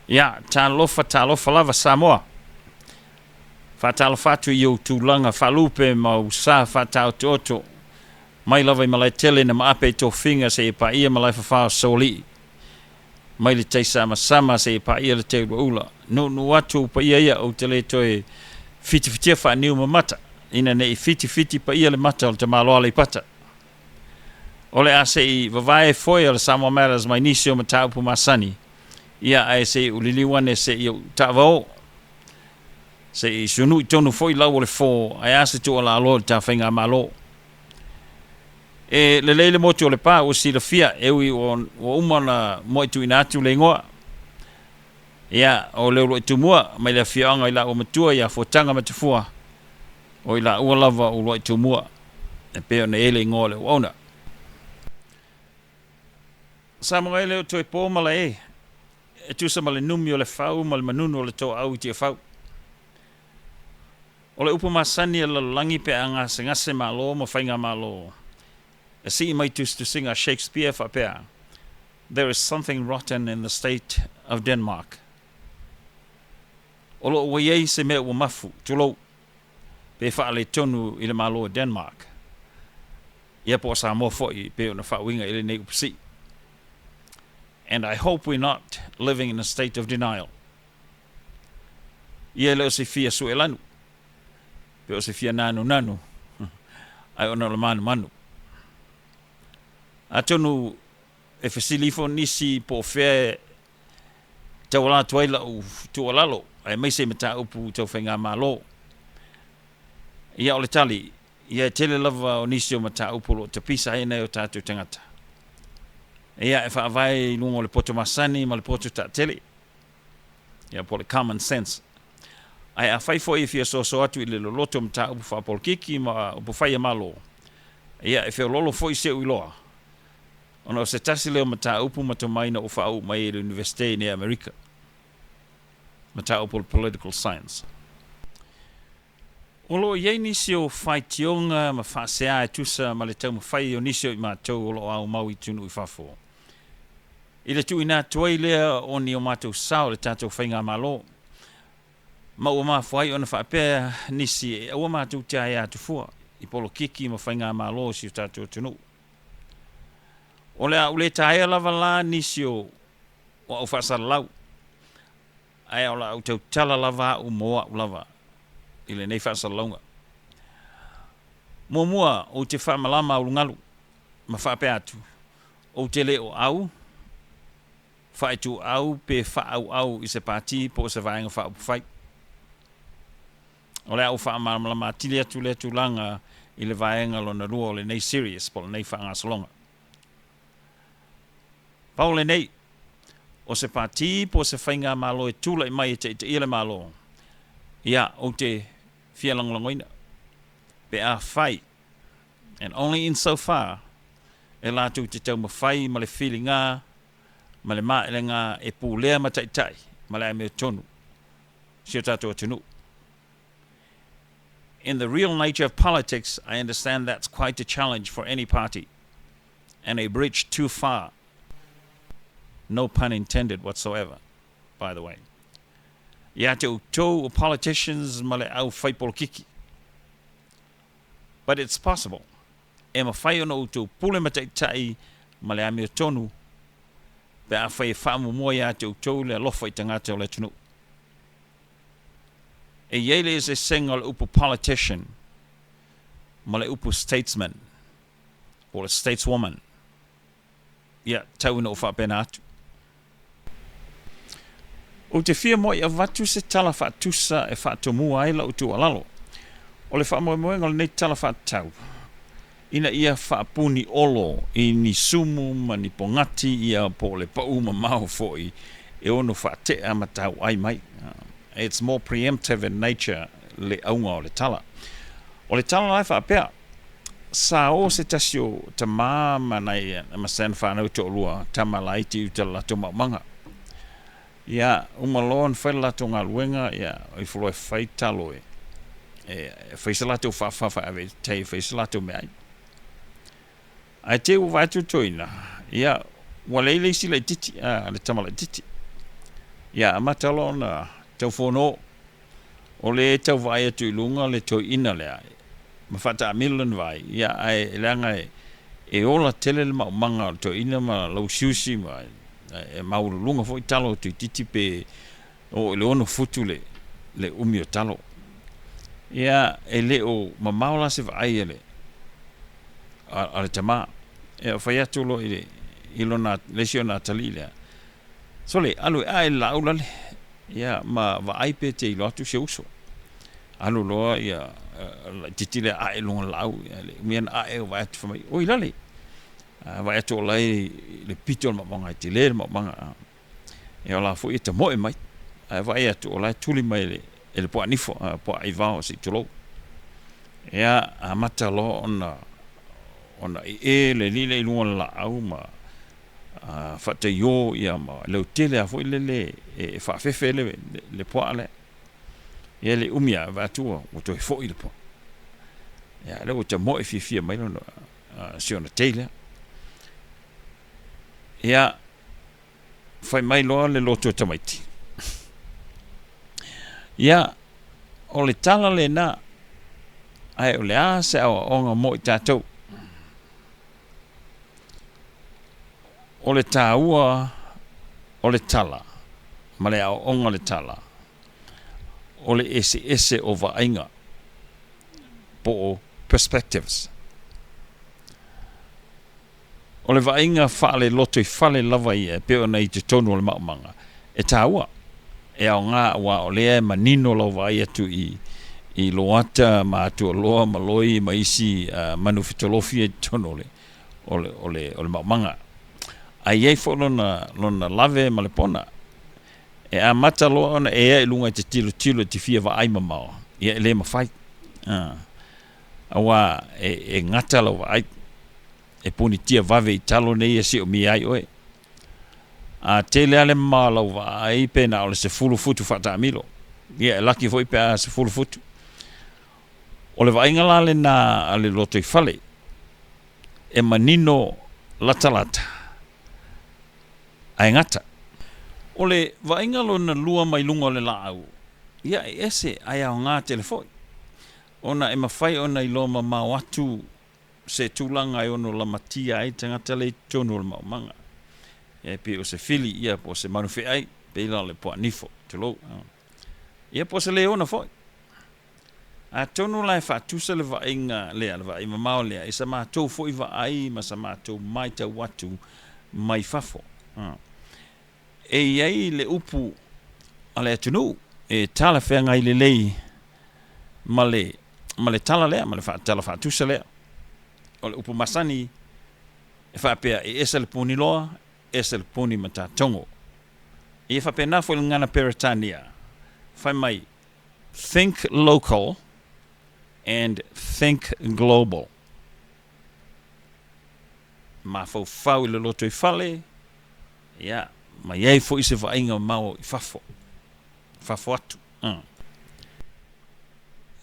Ia, talofa, talofa lava Samoa. Faatalofa atu i ou tulaga faalupe ma ou sa faataotooto, mai lava i Malaetele na maape i tofiga seia paia Malaefafā o Saualii, mai le taisamasama seia paia le teuulaula. Nuunuu atu ou paia ia ou te le toe fitifitia faaniu ma mata, ina ne i fitifiti paia le mata o le tamaloa Aleipata. O le a se i vavae foe o le Samoa Matters mai nisi o mataupu masani, ia ae se i ou liliu ane se i ou taavao, se i sunui tonu foi lau o le fo, ae a se tuualalo i le ta faigamalo. E lelei le motu o Lepa ua silafia, e ui ua uma ona muai tuuina atu le igoa. Ia, o Leuluaitumua mai le afioaga i laua matua ia Fuataga ma Tafua, o i laua lava o Uluaitumua, e pei ona i ai le igoa o le auauna. Samoa e le o toe po malae, e tusa ma le numi o le fau ma le manunu o le toaau i Tiafau. O le upu masani a le lalolagi pe a gasegase malo ma faigamalo, e sii mai tusitusiga a Shakespeare faapea, There is something rotten in the state of Denmark. O lo o ua i ai se mea ua mafu, tulou, pe faaletonu i le Malo o Denmark. Ia po o Samoa foi pei ona faauiga i lenei upu sii. And I hope we're not living in a state of denial. Ia e le o se fia suelanu, pe o se fia nanunanu, ae ona o le manumanu. Atonu e fesili ifo nisi po o fea e tauala atu ai lau tuualalo, aemaise i mataupu tau faigamalo. Ia o le tali, ia e tele lava o nisi o mataupu o lo o tapisa ai nai o tatou tagata. Ia e faavae i luga o le poto masani ma le poto taatele, ia po o le common sense. Ae afai foi e fia soso atu i le loloto o mataupu faapolokiki ma upufai a Malo, ia e feoloolo foi si ou iloa, ona o se tasi lea o mataupu ma tomai na ou faauu mai ai i le Iunivesite i nei Amerika, mataupu o le Political Science. O lo o i ai nisi o faitioga ma faasea e tusa ma le taumafai o nisi o i matou o lo o aumau i atunuu i fafo i le tuuina atu ai lea o ni o matou sao i le tatou faigamalo, ma ua mafua ai ona faapea nisi e aua matou te aea atu fua i polokiki ma faigamalo o si o tatou atunuu. O le a ou le taea lava la nisi o au faasalalau, ae o le a ou tautala lava au mo au lava i lenei faasalalauga. Muamua, ou te faamalama ulugalu ma faapea atu, ou te le o au, faaituau pe faaauau i se pati po o se Vaega Faaupufai. O le a ou faamalamalama atili atu lea tulaga i le vaega lona lua o lenei series po o lenei faagasologa. Pau lenei, o se pati po o se faigamalo e tulai mai e taitaia le Malo, ia, ou te fia lagolagoina pe afai, and only in so far, e latou te taumafai ma le filiga ma le maelega e pulea ma taitai ma le amiotonu si o tatou atunuu. In the real nature of politics, I understand that's quite a challenge for any party and a bridge too far, no pun intended whatsoever, by the way, ia te outou o politicians ma le au fai polokiki. But it's possible. E mafai ona outou pule ma taitai ma le amiotonu pe afai e faamuamua ia te outou le alofa i tagata o le atunuu. E i ai le eseesega o le upu politician ma le upu statesman po o le stateswoman. Ia, tau ina ou faapena atu. Ou te fia moai avatu se tala faatusa e faatomua ai lau tuualalo. O le faamoemoega o lenei tala faatatau, ina ia faapuni olo i ni sumu ma ni pogati ia po o le pau mamao foi e ono faatea ma tauai mai. It's more preemptive in nature le auga o le tala. O le tala la e faapea, sa o se tasi o tama ma nai ma sana whanau to'alua, tama laiti i uta le latou maumaga. Ia, uma loa ona fai le latou galuega, ia, ifo loa e fai talo e, e, e fai se latou faafafa e ave i tai e fai se latou meaai. Ae te i ua vaai atu le toeaina, ia, ua leai le isi laitiiti, a, le tama laitiiti. Ia, amata loa ona tau fono. O lea e tau vaai atu i luga le toeaina lea ma faataamilo lana vaai, ia, ae leaga e ola tele le maumaga o le toeaina ma lausiusi ma e maualuluga foi talo toeitiiti pe oo i le 6 futu le le umi o talo. Ia, e le o mamao la se vaai a le a le tama. Ia, fai atu loa i le i lona le isi ona atalii lea, Sole, alu e ae i le laau lale, ia, ma vaai pe te iloa atu si ou uso. Alu loa ia le laitiiti lea ae i luga o le laau, ia, le umi ona ae o vaai atu fai mai, oi lale, a vaai atu o la e i le pito o le maumaga, e tele le maumaga. Ia o la foi e tamoe mai, ae vaai atu o la e tuli mai e le, e le puaa nifo, puaa aivao se i tulou. Ia, amata loa ona ona ee le alii lea i luga o le laau ma faataio ia ma leotele lava foi lele e faafefe le, le puaa lea. Ia le umi lava, vaai atu ua toe foi le puaa. Ia, lea ua tamoe fiafia mai lona, si ona tei lea. Ia, fai mai loa le loto o tamaiti. Ia, o le tala lena, ae o le a se aoaoga mo i tatou? O le taua o le tala ma le aoaoga o le tala, o le eseese o vaaiga, po o perspectives. O le vaaiga faale-lotoifale lava ia e pei ona i totonu o le maumaga, e taua, e aoga aua o lea e manino lau vaai atu i i loata ma atualoa ma loi ma isi manu fetolofi ia i totonu o le o le o le o le maumaga. Ae i ai foi lona lona lave ma le pona. E amata loa ona e ea i luga e te tilotilo e te fia vaai mamao, ia e le mafai. Aua e e gata lau vaai. E punitia vave i talo nei e siomia ai oe. A tele lava le mamao o lau vaai pe na o le 10 futu faataamilo. Ia e laki foi pe a 10 futu. O le vaaiga la lena a le lotoifale, e manino latalata ae gata. O le vaaiga lona lua mai luga o le laau, ia e ese ae aoga tele foi, ona e mafai ona iloa mamao atu se tulaga e ono lamatia ai le tagata lea i totonu o le maumaga. E pei o se fili ia po o se manu feai, pei la o le puaa nifo, tulou. Ia po o se leona foi. Atonu la e faatusa le vaaiga lea, le vaai mamao lea, i sa matou foi vaai ma sa matou matau atu mai fafo. E i ai le upu a le atunuu e talafeagai lelei ma le, ma le tala lea, ma le tala faatusa lea. O le upu masani e faapea, e ese le puniloa, ese le puni matatogo. Ia faapena foi le gagana Peretania, fai mai, think local and think global. Mafaufau i le lotoifale, ia, ma i ai foi se vaaiga mamao i fafo, fafo atu.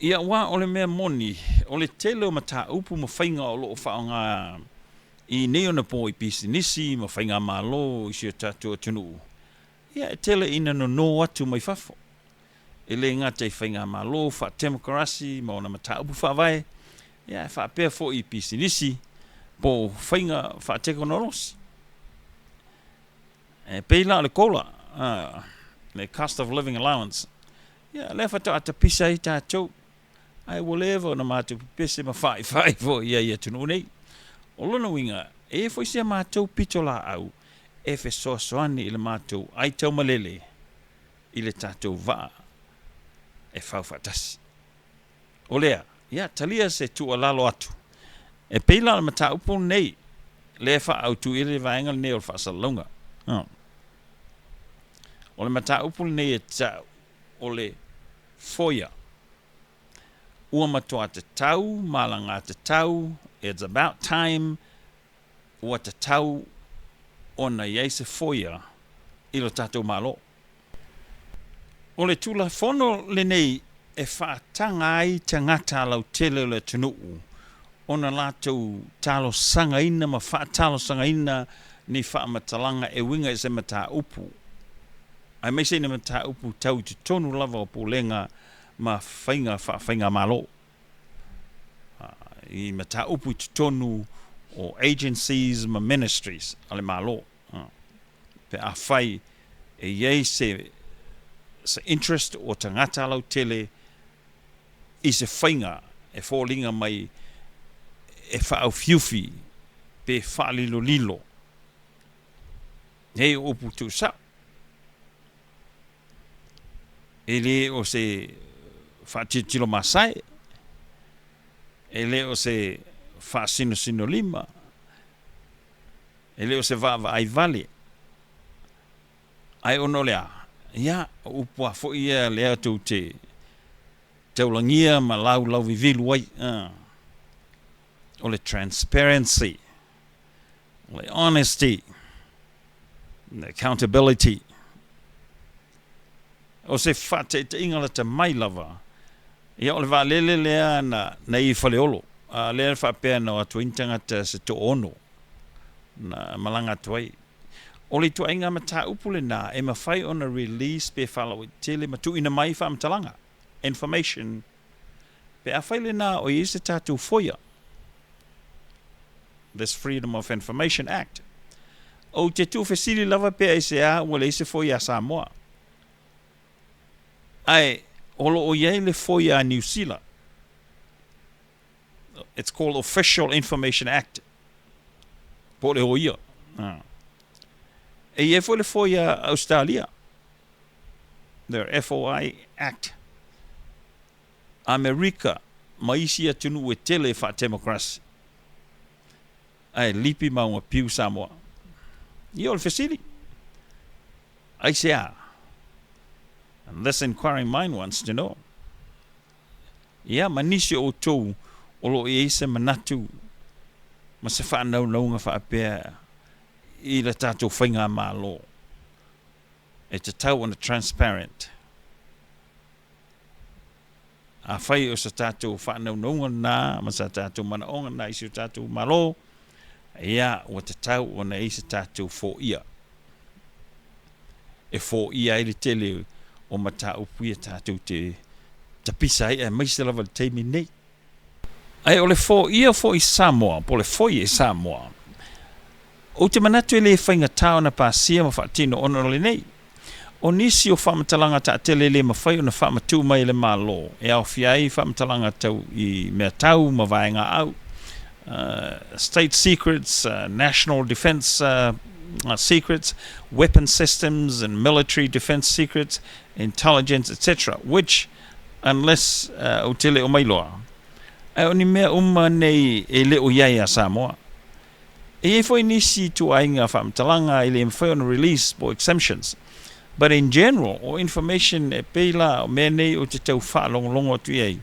Ia, aua o le mea moni, o le tele o mataupu ma faiga o lo o faaaoga i nei ona po i pisinisi ma faigamalo i si o tatou atunuu, ia, e tele ina nono atu mai fafo. E le gata i faigamalo faatemokarasi ma ona mataupu faavae, ia, ae faapea foi i pisinisi po o faiga faatekonolosi. E pei la o le COLA, le Cost of Living Allowance, ia, lea faatoa tapisa ai tatou, ae ua leva ona matou pepese ma faifai foi i ai i atunuu nei. O lona uiga, e i ai foi si a matou pitolaau e fesoasoani i le matou aitaumalele i le tatou vaa e fau faatasi. O lea, ia, talia se tuualalo atu. E pei la o le mataupu lenei, lea e faaautu i ai le vaega lenei o le faasalalauga. O le mataupu lenei e tau o le FOIA. Ua matua tatau ma alagatatau, it's about time, ua tatau ona i ai se FOIA i lo tatou Malo. O le Tulafono lenei e faataga ai tagata lautele o le atunuu ona latou talosagaina ma faatalosagaina ni faamatalaga e uiga i se mataupu. aemaise i ni mataupu tau i totonu lava o pulega ma faiga faafaigamalo, i mataupu i totonu o agencies ma ministries a le Malo. Pe afai e i ai se se interest o tagata lautele i se faiga e foliga mai e faaufiufi pe faalilolilo, nei o upu tuusao. E le o se faatilotilo masae, e le o se faasinosinolima, e le o se vaavaai vale, ae ona o le a? Ia, o upu lava foi ia lea tou te taulagia ma laulauvivilu ai, o le transparency, o le honesty, le accountability. O se faataitaiga lata mai lava, ia o le vaalele lea na na i Faleolo, a lea faapea na o atu ai ni tagata se toaono na malaga atu ai. O le ituaiga mataupu lena e mafai ona release pe faalauaitele ma tuuina mai faamatalaga, information, pe afai lena o i ai se tatou FOIA, this Freedom of Information Act. Ou te tuufesili lava pe aisea ua leai se FOIA a Samoa. Ae o lo o i ai le FOIA a Niu Sila. It's called Official Information Act. Po o le OIA. E i ai foi le FOIA a Ausetalia. The FOI Act. Amerika ma isi atunuu e tele faatemokarasi. Ae lipi ma ugapiu Samoa. Ia o le fesili. Aisea? And this inquiring mind wants to know. Ia, ma nisi o outou o lo o i ai se manatu ma se faanaunauga faapea i le tatou faigamalo, e tatau ona transparent. Afai o se tatou faanaunauga lena ma sa tatou manaoga lena i si o tatou Malo, ia, ua tatau ona i ai se tatou foia e foia ai le tele o mataupu ia tatou te tapisa ai, aemaise lava i le taimi nei. Ae o le foia foi i Samoa, po o le FOIA i Samoa, ou te manatu e le faigata ona pasia ma faatino ona o lenei. O nisi o faamatalaga taatele e le mafai ona faamatuu mai e le Malo, e aofia ai faamatalaga tau i mea tau ma vaegaau, state secrets, national defence secrets, weapon systems and military defence secrets, intelligence, etc. Which, unless ou te le o mailoa, ae o ni mea uma nei e le o i ai ia Samoa. E i ai foi nisi ituaiga faamatalaga e le mafai ona release po o exemptions. But in general, o information e pei la o mea nei ou te tau faalogologo atu i ai,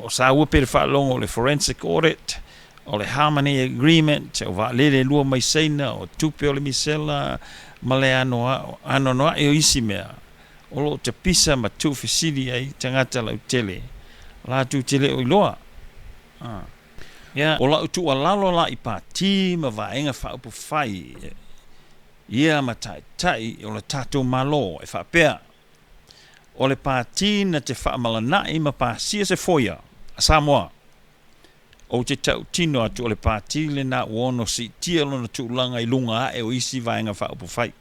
o saua pei le faalogo o le forensic audit, o le harmony agreement, o vaalele e lua mai Saina, o tupe o le misela, ma le anoanoai o isi mea o lo o tapisa ma tuufesili ai tagata lautele latou te le o iloa. Ia, o lau tuualalo la i pati ma vaega faaupufai ia ma taitai o le tatou Malo e faapea, o le pati na te faamalana'i ma pasia se FOIA a Samoa, ou te tautino atu o le pati lena ua ono siitia lona tulaga i luga ae o isi vaega faaupufai.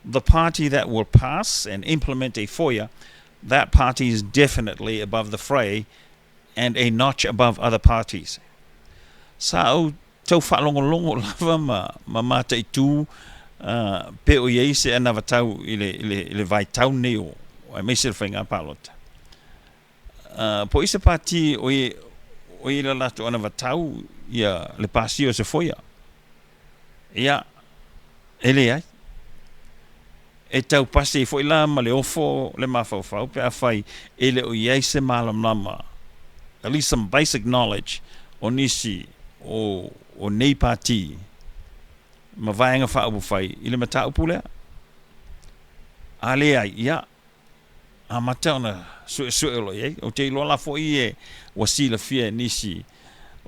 The party that will pass and implement a FOIA, that party is definitely above the fray and a notch above other parties. Sa ou tau faalogologo lava ma ma mataitū pe o i ai se anavatau i le i le i le vaitau lenei o aemaise le faiga palota. Po o i se pati o i o i le latou anavatau ia le pasia o se FOIA. Ia, e leai. E tau pasi ai foi la ma le ofo le mafaufau pe afai e le o i ai se malamalama, at least some basic knowledge, o nisi o o nei pati ma vaega faaupufai i le mataupu lea. A leai, ia, amata ona suesue o lo o i ai. Ou te iloa la foi e ua silafia e nisi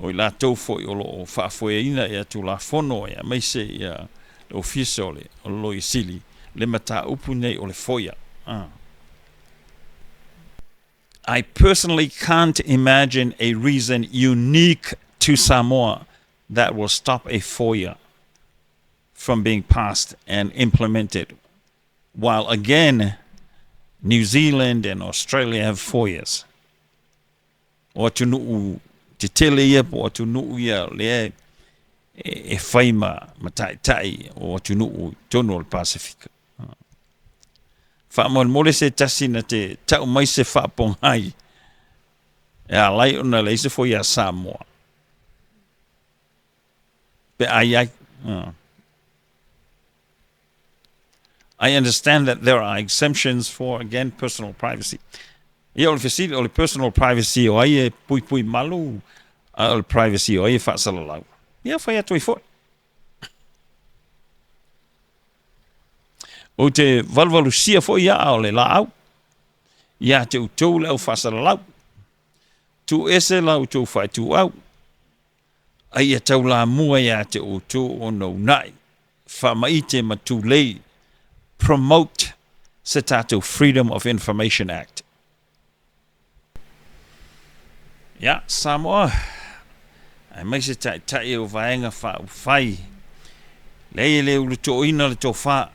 o i latou foi o lo o faafoeina ia Tulafono aemaise ia le Ofisa o le Loia Sili. Le mataupu nei o le FOIA. I personally can't imagine a reason unique to Samoa that will stop a FOIA from being passed and implemented while again New Zealand and Australia have FOIAs. O atunuu tetele ia po o atunuu ia o lea e fai ma taitai o atunuu i totonu o le Pasefika. Faamolemole se tasi na te tau mai se faapogai e ala ai ona leai se FOIA a Samoa pe a i ai. I understand that there are exemptions for, again, personal privacy. Ia, o le fesili, o le personal privacy o ai e puipui malu, a o le privacy o ai e faasalalau? Ia, fai atu ai foi. Ou te valuvalusia foi aa o le laau ia te outou le au faasalalau. Tuu ese la outou faaituau, a ia taulamua ia te outou ona uunai, faamaite ma tulei, promote, se tatou Freedom of Information Act. Ia, Samoa, aemaise Taitai o Vaega Faaupufai, leai e le ulutooina le tofa,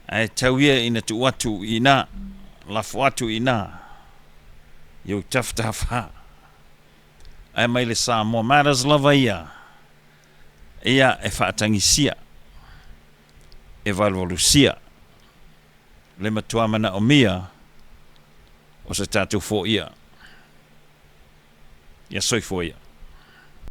ae tau ia ina tuu atu i ina, lafo atu i ina i ou tafatafa. Ae mai le Samoa Matters lava ia, ia e faatagisia, e valuvalusia le matua manaomia o se tatou foia. Ia soifua ia.